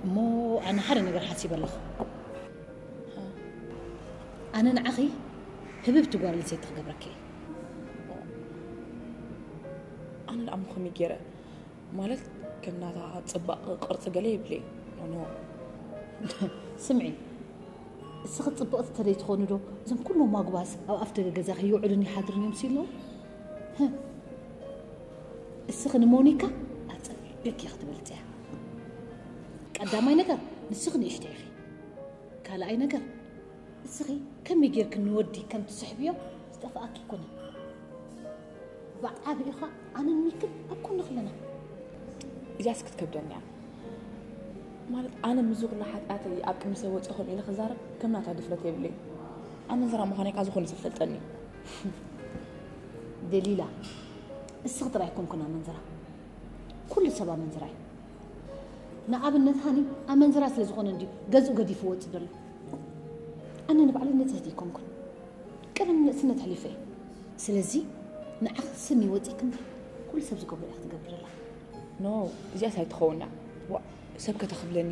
እሞ ኣነ ሓደ ነገር ሓሲበ ኣለኹ። ኣነ ንዓኺ ህብብቲ ጓል ኣንስተይቲ ክገብረኪ እየ። ኣነ ደኣ ከመይ ገይረ? ማለት ከም ናታ ፅባቕ ቅርፂ ገለ የብለይ። ኖ። ስምዒ፣ እስኺ ፅብቕቲ ተደይ ትኾኑ ዶ? እዞም ኩሎም ማጉባዝ ኣብ ኣፍ ደገ ገዛ ከይውዕሉን ይሓድሩን እዮም ሲሎም። እስኺ ንሞኒካ ኣፀቢቂ ክትበልፅያ። ቀዳማይ ነገር ንስኺ ንእሽተይ ኢኺ። ካልኣይ ነገር እስኺ ከመይ ጌርኪ ንወዲ ከም ትስሕብዮ ዝጠፍኣኪ ኣይኮነን። ብዓቢኡኻ ኣነን ሚክን ኣብ ጎንኺ ኣለና። እዚኣስ ክትከብደኒ እያ። ማለት ኣነ ምስዚ ኩሉ ሓጢኣተይ ኣብ ቅድሚ ሰብ ወፂኦ ከምኡ ኢለ ክዛረብ ከም ናታ ድፍረት የብለይ። ኣመንዝራ ምዃነይ ካብ ዝኾነ ሰብ ፈልጠኒ። ደሊላ፣ እስኺ ጥራይ ኣይኮንኩን ኣመንዝራ፣ ኩሉ ሰብ ኣመንዝራ እዩ። ንኣብነት ሃኒ ኣመንዝራ ስለ ዝኾነ እንድዩ ገዝኡ ገዲፉ ወፂ ዘሎ። ኣነ ንባዕለይ ንፅህቲ ኣይኮንኩን፣ ቅድሚ ንእስነት ኣሕሊፈ እየ። ስለዚ ንዓኺ ስኒ ወፂእኪ እምበር ኩሉ ሰብ ዝገብሮ እያ ክትገብር ዘላ። ኖ፣ እዚኣስ ኣይትኸውን እያ። ዋ፣ ሰብ ከተኽብለኒ።